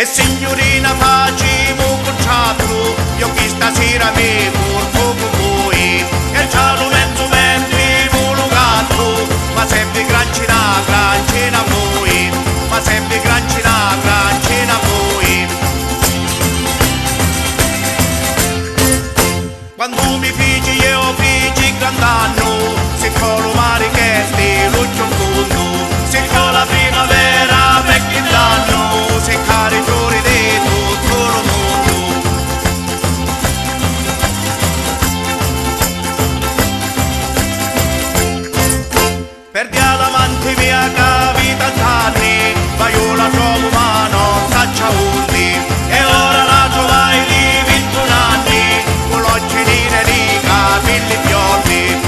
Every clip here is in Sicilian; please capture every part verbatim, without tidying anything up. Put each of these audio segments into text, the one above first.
E signurina, facimu un cuntrattu, io chista sira mi curcu cu vui, e ntra lu menzu mendimu lu gattu, ma se vi grancina, grancina a vui, ma se vi grancina, grancina a vui. Quandu mi fici, io fici grandannu, si cco lu mari ch'è sti lu cchiù fundu, si cco la primavera m'è ch'indannu, si cca li fiuri di tuttu lu mundu. Perdi a l'amanti mia ca vi tant'anni, ma iu la trovu ma non sacciu aundi, e ora la trovai di vintun anni, cu l'occhi niri e li capilli biondi.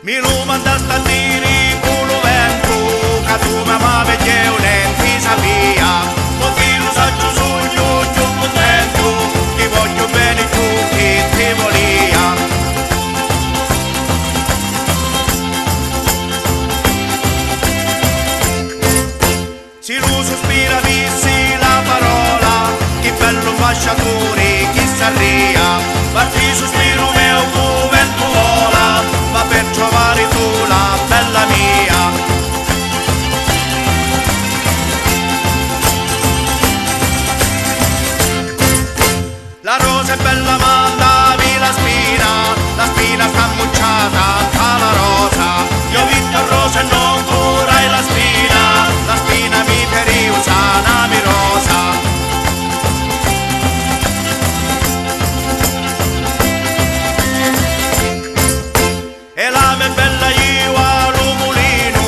Mi lu mandasti a diri cu lu ventu, ca tu m'amavi e jeu nenti sapia, mo chi lu sacciu sugnu cchiù cuntentu, ti vogghiu beni cchiù chi ti volia. Si lu suspiru avissi la parola, chi bellu 'mbasciaturi chi sarria, parti suspiru meu cu ventu vola, va per trovari tu la bella mia. La rosa è bella ma 'ndavi la spina, la spina sta ammucciata nta la rosa. Io vitti a rosa e non curai la spina, la spina mi feriu, sanami rosa. E la me bella iu a lu mulinu,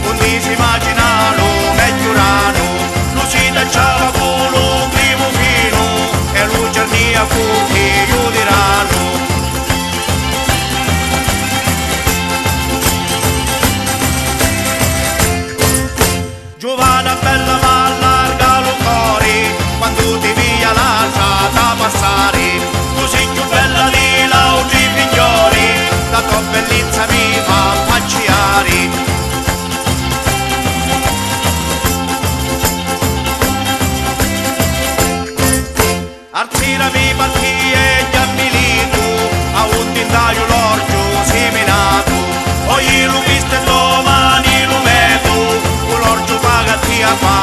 unni si macina lu me chiuranu, lu si tacciava cu lu crivu finu, e lu cernia cu chiju di ranu. Giuvana bella m'allarga lu cori, quandu ti via la strata passari, tu si cchiù bella di l'autri figghioli, la to bellizza mi fa mpacciari. Arzira mi partii e già mi litu, aundi nd'haiu l'orgiu siminatu. Oji lu chistu e domani lu metu, cu l'orgiu paga a tia fa